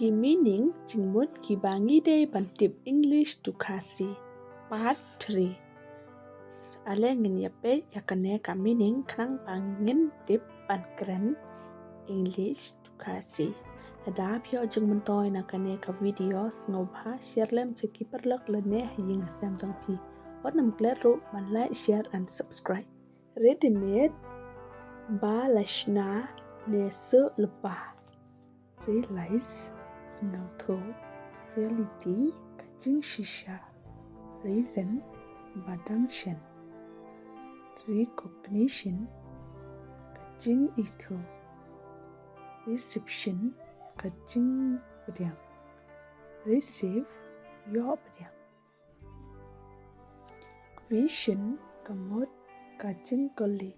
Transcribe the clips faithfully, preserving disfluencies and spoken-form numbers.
Ki meaning jingmut kiba ngi dei ban tip English to Khasi. Part three. Ale ngin ïa peit ïa kane ka meaning khnang ba ngin tip ban kren English to Khasi. Lada phi ïoh jingmyntoi na kane ka video, sngewbha share lem sha ki paralok lane ha ïing ha sem jong phi. Wat nym klet ruh ban like, share and subscribe. Ready made, ba la shna ne suh lypa. Realize, sngewthuh. Reality, ka jingshisha. Reason, ba dang shen. Recognition, ka jingithuh. Reception, ka jingpdiang. Receive, ïoh pdiang. Question, ka mut ka jingkylli.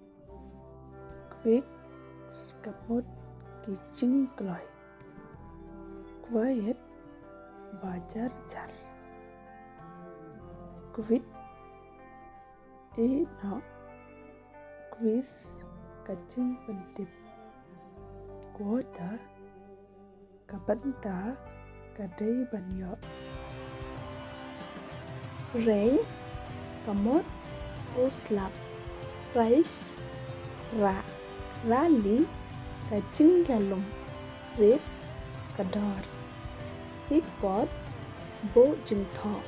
Quits, ka mut ki jingkloi. Quiet, ba jar jar. Quit, ïeh noh. Quiz, ka jingpyntip. Quarter, ka bynta ka dei ban ïoh. Rei, ka mut u slap. Rise, rah. Rally, ka jingïalum. Read, ka dor. Record, buh jingthoh.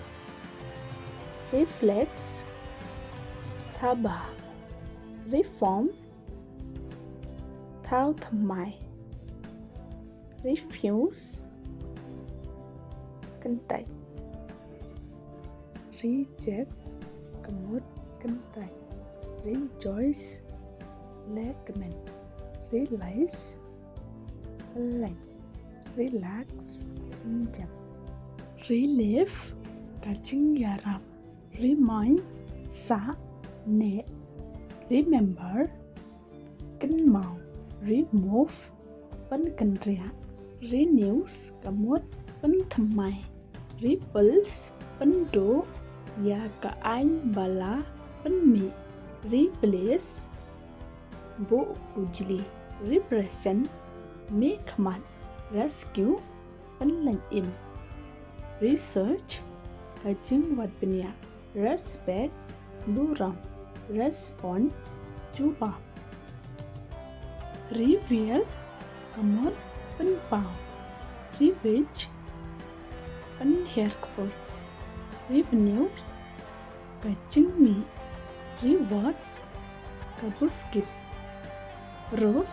Reflex, thaba. Reform, thaw thymmai. Refuse, kyntait. Reject, ka mut kyntait. Rejoice, lehkmen. Realize, pyllait. Relax, pynjah. Relief, ka jingïarap. Remind, sah, neh. Remember, kynmaw. Remove, pynkynriah. Renews, ka mut pynthymmai. Repulse, pynduh ïa ka aiñ ba la pynmih. Replace, buh kujli. Represent, mihkhmat. Rescue, pynlait im. Research, ka jingwad bniah. Respect, burom. Respond, jubab. Reveal, ka mut pynpaw. Ravage, pynhiar kpoh. Revenue, ka jingmih. Reward, ka buskit. Roof,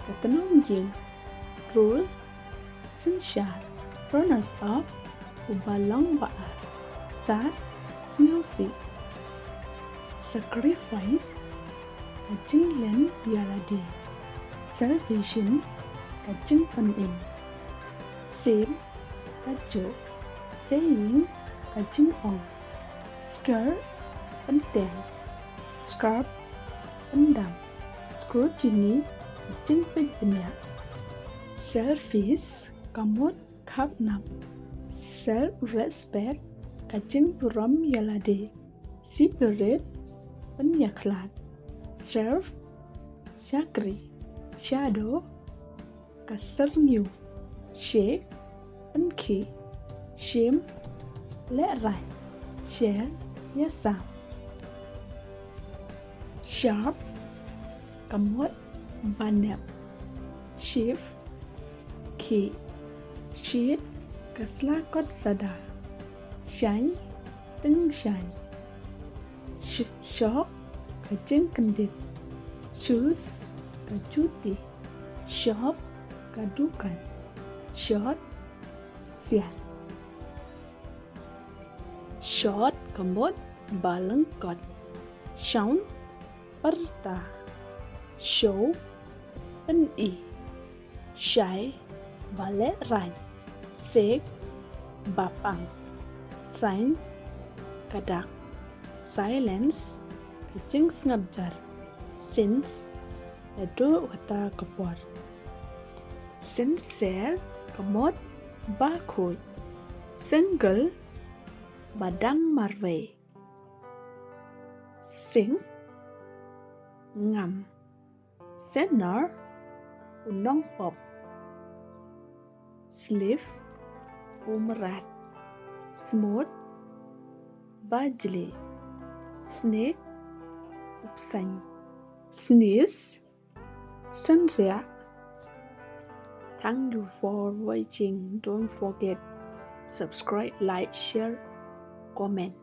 ka tnum ïing. Rule, synshar. Runners up, uba long ba ar. Sad, sngewsih. Sacrifice, ka jinglen ïa lade. Salvation, ka jingpynim. Same, kajuh. Saying, ka jingong. Scare, pynteng. Scrub, pyndam. Scrutiny, ka jingpeit bniah. Selfish, ka mut khapnap. Self-respect, ka jingburom ïa lade. Separate, pynïakhlad. Serve, shakri. Shadow, ka syrngiew. Shake, pynkhih. Shame, lehraiñ. Share, ïasam. Sharp, ka mut ba nep. Shave, khih. Shade, ka sla kot sada. Shine, tyngshaiñ. Sh- shock, ka jingkyndit. Shoes, ka juti. Shop, ka dukan. Short, sian. Short, ka mut ba lyngkot. Shount, pyrta. Show, pyni. Shy, ba lehraiñ. Sake, ba pang. Sign, ka dak. Silence, ka jingsngap jar. Since, naduh kata ka por. Sincere, ka mut ba khuid. Single, ba dang marwei. Sink, ngam. Sinner, u nongpop. Slip, u mrad. Smut, ba jli. Snik, u bseiñ. Sneeze, synriah. Thank you for watching. Don't forget subscribe, like, share, comment.